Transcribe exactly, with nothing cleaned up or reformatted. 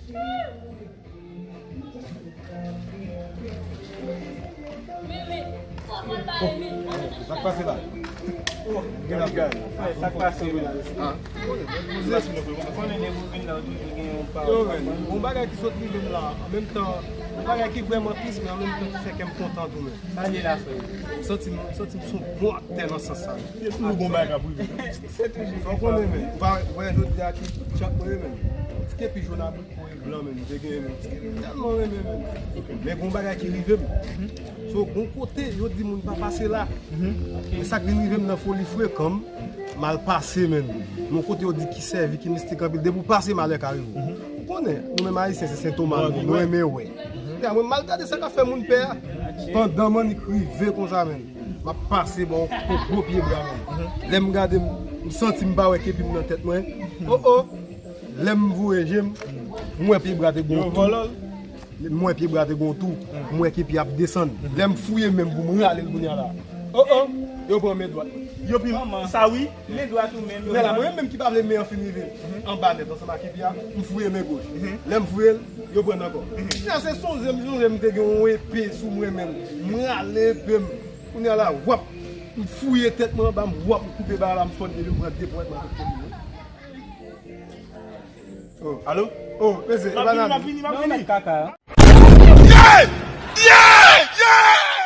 Sa k pase la? Sa k pase la? Konnen depi w vin la, w toujou gen yon pawòl. Yo, men, yon bagay ki sot rive m la, an menm tan, yon bagay ki vrèman tris, men an menm tan ki fè kè m kontan tou, men. Sa ye la, frè? M santi m, m santi m se yon bon aktè nan sans sa, men. Se toujou bon bagay k ap rive. Se toujou. Sa w konnen, men. Ou pa wè jodi a ki chat mwen ye, men. Ti kepi jòn abri. Kouri blan, men, m te genyen, men, m te tèlman renmen, men. Men gon bagay ki rive m. So, gon kote, yo di moun pa pase la. Men sa k vin rive m nan foli frekan m, m al pase, men. Yon kote yo di ki sèvi, ki mistik anpil. Depi w pase, malè ka rive w. Ou konnen, nou menm Ayisyen, se sentoman nou, nou renmen wè. Epi mwen, m al gade sa k ap fè moun pè a. Pandan m annik rive konsa, men. M ap pase, bon, yon gwo pye bra, men. Lè m gade, m, m santi m pa wè kepi m nan tèt mwen. Oh, oh! Lè m voye je m, m wè pye bra te gon tou. M wè pye bra te gon tou. M wè kepi ap desann. Lè m fouye men m pou m rale l kounye a la. Oh, oh, yo pran men dwat. Yo pi sa wi. Men dwat ou menm. Men la, mwen menm ki pa vle men an fin rive anba nèt ansanm ak kepi a, m fouye men goch. Lè m fouye l, yo pran l ankò. Kounye a se sonje m, sonje m te gen yon epe sou mwen menm. M rale epe m. Kounye a la, wap, m fouye tèt mwen anba, m wap, m koupe bagay la, m fòt epi m pran de ponyèt, m al kote li. Oh. Alo? Oh, mesye, e pa nan. M ap vini, m ap vini, m ap vini. Kaka.